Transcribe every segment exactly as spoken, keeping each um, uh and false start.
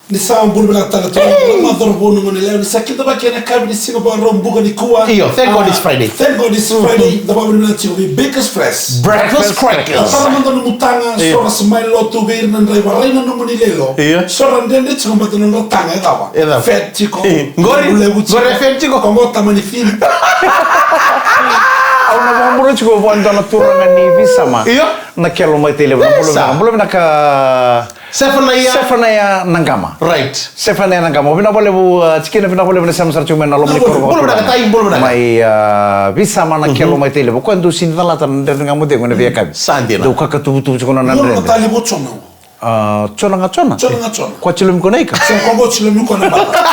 Ni sa bula vinaka tale tu na ma coro vou na moni lewa ni sa kidavaki ena kavi ni siga vakarau buka ni kua. Io, thank God it's Friday. Thank God it's Friday. Da vavuli vinaka tiko vei Bakers Fresh. Breakfast crackers. Tara mada na mutaga, so ra sa mai lotu vei ira na draiva rai na nomuni leilo. Io. So ra dredre tiko mada na nodra taga e cava. E cava. Fat tiko. Qori, levu tiko. Qori e fat tiko. Ko qo tamani fini. Au na vakabula tiko vua dua na turaga ni Visama. Io. Na Kelo mai Tailevu. Bula vinaka. Sefanaia. Sefanaia Naqama. Right. Sefanaia Naqama. Vinaka vakalevu, uh, tikina, vinaka vakalevu na sema sara tiko mai na loma ni koro. Bula vinaka, tai, bula vinaka. Mai, uh, Visama na Kelo mai Tailevu. Koya dou sini calata na Dredre Ga Mo Cegu ena veiyakavi. Sa dina. Dou kakatuvutuvu tiko na dredre. Tale vo Jona. Uh, Jona ga Jona? Jona ga Jona. Koya Jilomi Konaika? Sa koya Jilomi Konabata.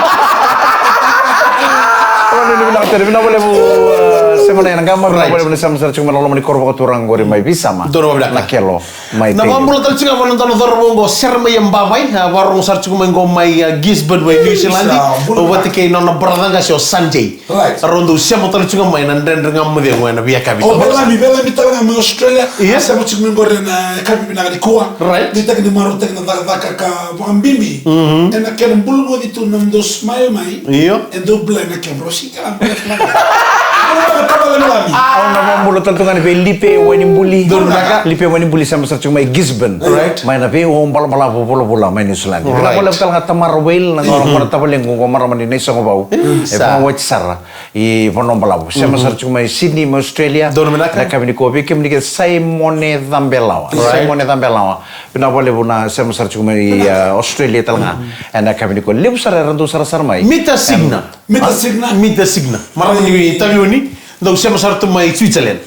Vinaka vakalevu, uh, Sefanaia Naqama. Vinaka vakalevu na sema sara tiko mai na loma ni koro vakaturaga qori mai Visama. Donu vinaka. Na Kelo. Mai Tailevu. Na vakabula tale tiko ga vua na dua na cauravou qo, Seremaia Bavai, a, vakarogo sara tiko mai qo mai, a, Gisborne mai New Zealand. Au vata kei nona brother qase o Sanjay. Right. Rau dau sema tale tiko ga mai na Dredre Ga Mo Cegu ena veiyakavi. O Velami, Velami tale ga mai Australia. Io. A sema tiko mai qori ena yakavi vinaka nikua. Right. Ni taki ni marautaki na cakacaka ka vakabibi. Ena kena bula voli tu na dou smile mai. Io. E dau blame na camera. O si kila. Au na vakabula tale tu ga ni vei Lipe Wainibuli. Donu vinaka. Lipe Wainibuli sema sara tiko mai Gisborne. Right. Mai na veiwau balabalavu vulavula mai New Zealand. Right. Vinaka vakalevu tale ga Tamara Whale, na gone tavalequ qo, marama ni Naisogovau. E vakawati sara i Vanuabalavu. Sema sara tiko mai Sydney mai Australia. Donu vinaka. Na yakavi nikua vei kemuni kece, Saimone Cabelawa. Right. Saimone Cabelawa. Vinaka vakalevu na sema sara tiko mai, a, Australia tale ga. Ena yakavi nikua levu sara era dau sarasara mai. Mita Signa. Mita Signa. Mita Signa. Marama ni Taveuni, dau sema sara tu mai Switzerland.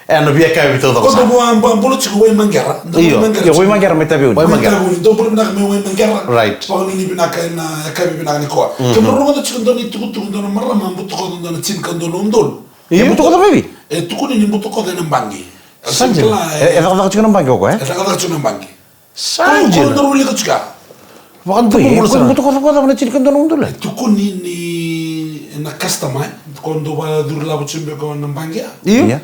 Ena veiyakavi taucoko sara. Ko dou vua bula tiko Waimaqera. Io. Io, Waimaqera mai Taveuni. Waimaqera. Mai Taveuni. Dou bula vinaka mai Waimaqera. Right. Vakanuinui vinaka ena yakavi vinaka nikua. Kemudrau rogoca tiko dua na itukutuku, dua na marama butakoca dua na tinikadua na udolu. Io. E butakoca vei? E tukuni ni butakoca ena baqe. Sa dina. E, e cakacaka tiko na baqe o koya, e? E cakacaka tiko na baqe. Sa dina. Ko, ko na wilika tiko ya. Vakadua bula sara. Ko butakoca koya cava na tinikadua na udolu? E tukuni ni na customer, e? Ko dau vakacuru lavo tiko beka na baqe ya. Io. Io.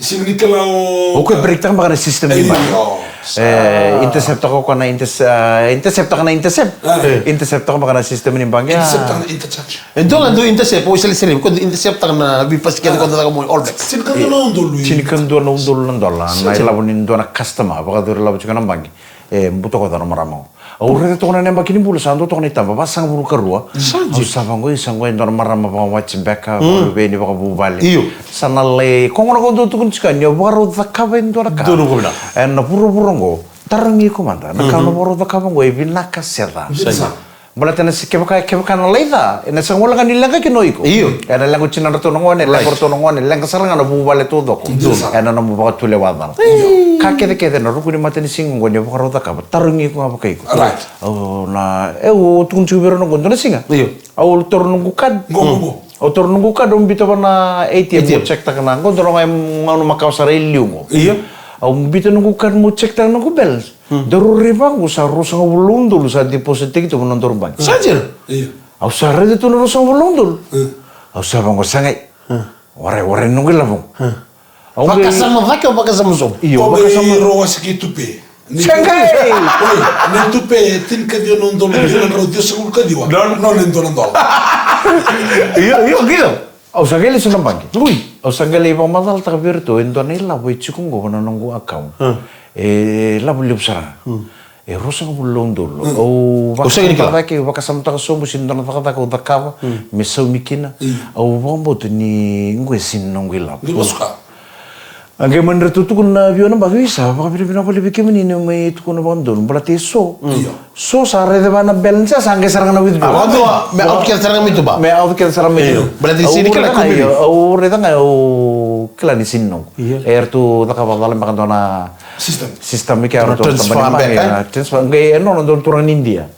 Sega ni kila o. O koya break taka beka na system ni baqe. Io. E, intercept taka o koya na interce-, e, intercept taka na intercept. E. Intercept taka beka na system ni baqe. Intercept taka na interchange. E dua ga dau intercept, o Isele Sele, ko dau intercept taka na veipasi kece ko dau caka mai All Blacks. Tinikadua na udolu. Tinikadua na udolu na dola. Na ilavo ni dua na customer vakacuru lavo tiko na baqe. E butakoca na marama. Au raica toka na yabaki ni bula sa dua toka na itaba, vasagavulu ka rua. Au sa vaqo, sa qo e dua na marama vakawati beka, vakavuvale. Io. Sa na lai, ko gona ko dau tukuni tiko ni o vakarau cakava e dua na ka. Donu ko vinaka. Ena vuravura qo, tarogi iko mada. Na ka o na vakarau cakava qo e vinaka se ca. Vinaka. Baleta na se, kevaka, kevaka na lai ca, ena sega wale ga ni leqa kina o iko. Io. Ena leqa o tinadratou na gone, leqa o ratou na gone, leqa sara ga na vuvale taucoko. Io. Ena nomu vakatulewa cala. Io. Ka kecekece na ruku ni matanisiga oqo ni vakarau cakava, tarogi iko ga vakai iko. Right. Au na, e, au tukuna tiko vei rau na oqo, dua na siga. Io. Au taura noqu card. Qo, qo, qo. Au taura noqu card, au biuta vua na A T M, A T M. Au check taka na, qo dua na gauna makawa sara e liu qo. Io. Au biuta noqu card, meu check taka noqu balance. Daru raica vaqo sa ruasagavulu na udolu sa deposit taki tu vua na nodaru baqe. Sa dina? Io. Au sa raica tu na ruasagavulu na udolu. Au sa vaqo, sa qai. Warai, warai noqu ilavo. Au qai vakasama cake, au vakasama sobu. Io, au qai vakasama. Rau wasiki tupe. Sa qai. Oi, na tupe e tinikaciwa na udolu, dua na drau ciwasagavulu ka ciwa. Nona e dua na dola. Io, io, kila. Au sa qai lesu na baqe. Ui. Au sa qai lai vakamacalataka vei iratou e dua na ilavo e tiko qo na noqu account. E lavo levu sara ga. E ruasagavulu na udolu. Au vakasama cake, au vakasamataka sobu, sega ni dua na cakacaka au cakava me saumi kina. Au vakabauta ni qo e sega ni noqu ilavo. A qai mani ratou tukuna vei au na baqe, sa vakavinavinaka vakalevu vei kemuni ni mai tukuna vakadodonu, baleta e so. So sa raica vua na balance, sa qai sara ga na withdraw. Vakadua, me out kece sara ga mai tuba. Me out kece sara mai tuba. Baleta ni sega ni kila kemuni. Au raica ga, au kila ni sega ni noqu. E ratou cakava cala beka dua na system. System ke ratou transfer beka, e? Transfer. Qai e nona dua na turaga ni India.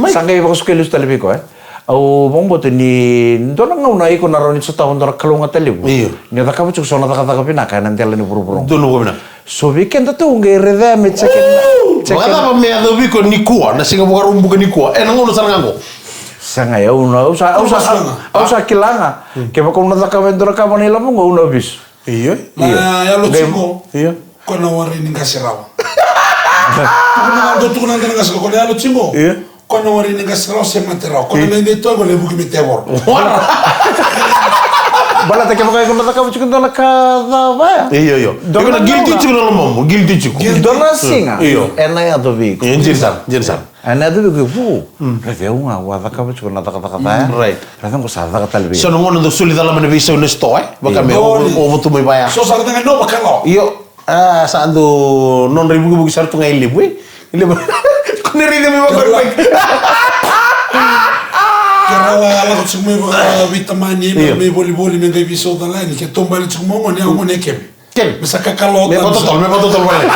Sa qai vakasukai lesu tale vei koya, e? Au vakabauta ni dua na gauna iko na rawa ni sotava dua na kalougata levu. Io. Ni o cakava tiko so na cakacaka vinaka ena dela ni vuravura. Donu ko vinaka. So vei keda tou qai raica me check. Vakacava me yacovi iko nikua, na siga Vakaraubuka nikua, ena gauna sara ga qo? Sa qai, au na, au sa, au sa, au sa kila ga. Kevaka au na cakava e dua na ka vaka na ilavo qo, au na vesu. Io. Na yalo tiko. Io. Ko na warai ni qase rawa. Tukuna ga, dou tukuna ga na qase ko na yalo tiko. Io. Ko na wari ni qase rawa se mate rawa. Ko na, io, qai dei toka ko na vuki me tevoro. Baleta kevaka iko na cakava tiko dua na ka ca vaya. Io, io. Dua na, iko na guilty tiko na lomamu, guilty tiko. Dua na siga. Io. Ena yaco vei iko. Io, dina sara, dina sara. Ena yaco vei iko, vu. Raica au ga au a cakava tiko na cakacaka ca ya. Right. Raica qo sa caka tale vei. So na gauna dau soli cala mai na veisau na sitoa, e? Vaka me o, o votu mai vaya. So sa raica ga na vakalawa. Io. A, sa dau nodra ivukivuki sara tu ga e levu, e? E levu. Ko ni raica mai vaka. Ke rawa lako tiko mai vakaveitamani, io, mai volivoli, me qai veisau cala yani, ke taubale tiko mai o gone, o gone e keme. Keme. Me sa kakalo. Me vakatotolo, me vakatotolo vale.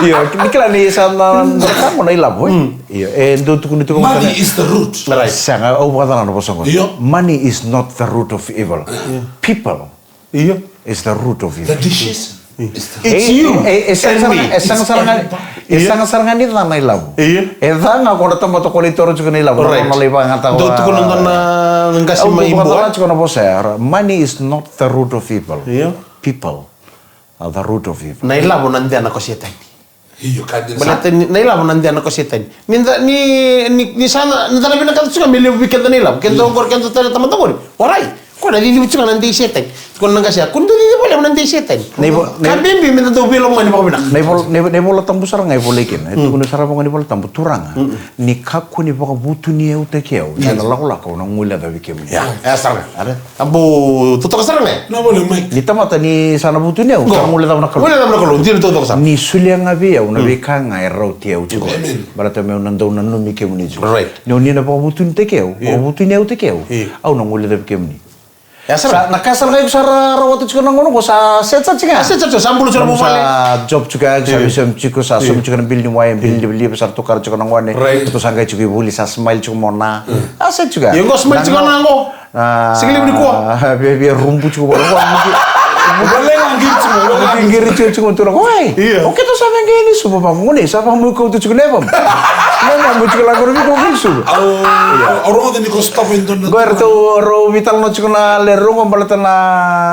Io, ni kila ni sa na, na ka mo na ilavo, e? Mm. Io, e dau tukuni tu. Money is the root. Right. Sega, au vakacala na vosa qo. Io. Money is not the root of evil. Io. People. Io. Is the root of evil. The decision. It's you and me. E, e, e sega sara ga, e sega sara ga, e sega sara ga ni ca na ilavo. Io. E ca ga ko na tamata ko lai toro tiko na ilavo. Right. Na lai vakayagataka. Dou tukuna dua na qase mai Bua. Au vakacala tiko na vosa ya. Money is not the root of evil. Io. People are the root of evil. Na ilavo na dena ko Setani. Io, ka dina sara. Baleta ni, na ilavo na dena ko Setani. Ni da, ni, ni, ni sa na, ni da na vinakata tiko me levu vei keda na ilavo. Keda qori, keda tale tamata qori. Orait. Ko na ciciva tiko na dei Setani. Ko na qase ya, ko dau ciciva levu na dei Setani. Na ivo-, na, ka bibi me da dau veilomani vakavinaka. Na ivola, na ivo-, na iVola Tabu sara ga e volai kina. E tukuna sara vaka na iVola Tabu, Turaga, ni kakua ni vakavutuniyautaki au. Ena lakolako au na guilecavi kemuni. Ia, e sara ga. Are. Tabu, totoka sara ga. Na vale, Mike. Ni tamata ni sa na vutuni au, sa na guilecava na Kalou. Guilecava na Kalou, dina totoka sara. Ni solia ga vei au na veika ga e rauti au tiko. Amen. Baleta meu na dau nanumi kemuni tiko. Right. Ni o ni na vakavutuniyautaki au, vakavutuniyautaki au, au na guilecavi kemuni. Ia sara. Sa, na ka sara ga iko sa ra-, rawata tiko na gauna qo sa set sa tiko. Sa set sa tiko, sa bula tiko na vuvale. Sa job tiko, sa veisau tiko, sa saumi tiko na bill ni wai, bill ni livaliva, sa ra tokara tiko na gone. Right. Iko sa qai tiko i vuli, sa smile tiko mo na. A set tiko. Io, qo smile tiko na qo. Sega levu ni kua. Via, via rubu tiko vua. Vale ga qiri tiko. Qiri tiko tiko tu na. Oi. Io. O keitou sa via qai ni suva vaqo, gone, sa vakamau kauta tiko na yavamu. Na yavamu tiko la qori vei iko qai suva. Au, au rogoca ni ko stop e dua na. Qo eratou, rau veitalanoa tiko na lewe rua qo baleta na,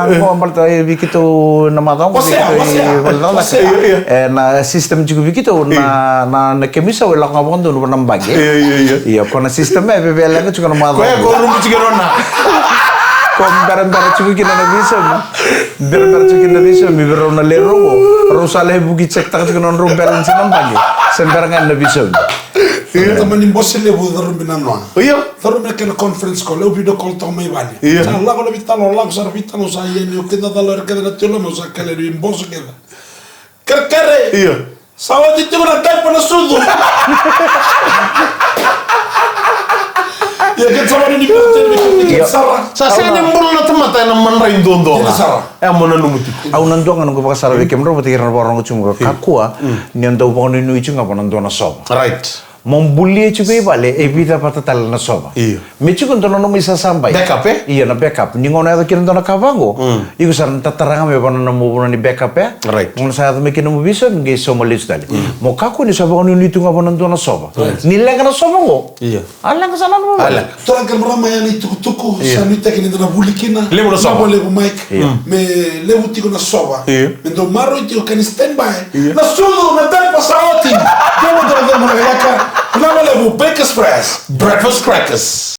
qo baleta e vei keitou na macawa qo. Wasea, wasea. Wasea, io, io. E na system tiko vei keitou na, na, na kemu isau e lako ga vakadodonu vua na baqe. Io, io, io. Io, ko na system e veve leqa tiko na macawa. Ko ya ko rubu tiko na. Ko berabera tiko kina na veisaumi. Berabera tiko kina na veisaumi vei rau na lewe rua qo. Rau sa lai vuki check taka tiko na nodrau balance na baqe. Se bera ga na veisaumi. Io. Tamani bose levu, carubi na noa. Io. Carubi na kena conference call, au video call toka mai vale. Io. Sa lako na veitalanoa, lako sara veitalanoa, sa ia ni o keda cala era kece na tio lama, au sa kele ni boso keda. Kerekere. Io. Sa oti tiko na taipa na sucu. Ia, keda sa vani ni keda, keda sara. Sa sega ni bula na tamata ena madrai duadua ga. Keda sara. E mo nanuma tiko. Au na dua ga noqu vakasala vei kemudrau vata kei ira na vakarorogo tiko, kakua ni o dau vakanuinui tiko ga vua na dua na sova. Right. Mo bulia tiko i vale e vica vata tale na sova. Io. Me tiko dua na nomu isasabai. Backup, e? Io, na backup. Ni gauna yaco kina dua na ka vaqo, iko sa na tatara ga mai vua na nomu vanua ni backup, e? Right. Gauna sa yaco mai kina nomu veisaumi, qai sauma lesu tale. Mo kakua ni sa vakanuinui tu ga vua na dua na sova. Right. Ni leqa na sova qo. Io. A leqa sa na nomu. A leqa. Turaga kei na marama, ya na itukutuku sa nuitaki ni da na vuli kina. Levu na sova. Vinaka vakalevu, Mike. Io. Me levu tiko na sova. Io. Me dau maroroi tiko, kena standby. Io. Na sucu, na taipa sa oti. Dua na dua na dua na vinaka. Vinaka vakalevu, Bakers Fresh. Breakfast crackers.